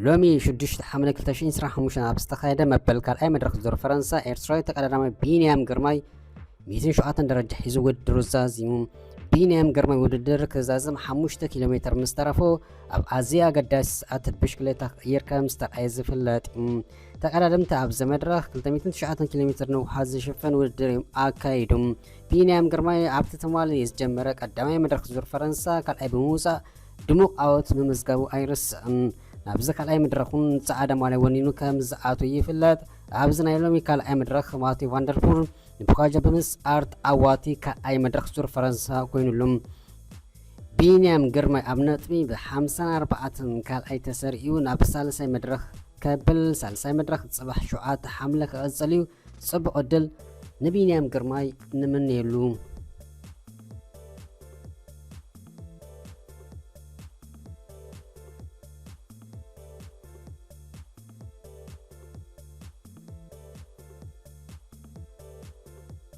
ሎሚ ሽዱሽተ ሓምለ ክልተ ሽሕን ዕስራን ሓሙሽተን ኣብ ዝተኻየደ መበል ካልኣይ መድረኽ ዙር ፈረንሳ፣ ኤርትራዊ ተቐዳዳማይ ቢንያም ግርማይ ሚእትን ሸውዓተን ደረጃ ሒዙ ውድድሩ ዛዚሙ። ቢንያም ግርማይ ውድድር ክዛዝም ሓሙሽተ ኪሎ ሜትር ምስ ተረፎ፣ ኣብ ኣዝያ ኣገዳሲ ሰዓት ብሽክሌታ ክቕይር ከም ዝተርኣየ ዝፍለጥ እዩ። ተቐዳደምቲ ኣብዚ መድረኽ ክልተ ሚእትን ትሽዓተን ኪሎ ሜትር ነውሓት ዝሽፍን ውድድር እዮም ኣካይዶም። ቢንያም ግርማይ ኣብቲ ትማሊ ዝጀመረ ቀዳማይ መድረኽ ዙር ፈረንሳ ካልኣይ ብምውፃእ ድሙቕ ዓወት ምምዝጋቡ ኣይርስዕን። ናብዚ ካልኣይ መድረኽ እውን ፃዕዳ ማልያ ወኒኑ ከም ዝኣቱ ይፍለጥ። ኣብዚ ናይ ሎሚ ካልኣይ መድረኽ ማቴው ቫንደርፑል ንቡካጃ ብምስዓር ተዓዋቲ ካልኣይ መድረኽ ዙር ፈረንሳ ኮይኑሉ። ቢንያም ግርማይ ኣብ ነጥቢ ብሓምሳን ኣርባዕተን ካልኣይ ተሰሪኡ ናብ ሳልሳይ መድረኽ ከብል፣ ሳልሳይ መድረኽ ፅባሕ ሸውዓተ ሓምለ ክቕፅል እዩ። ፅቡቕ ዕድል ንቢንያም ግርማይ ንምነየሉ።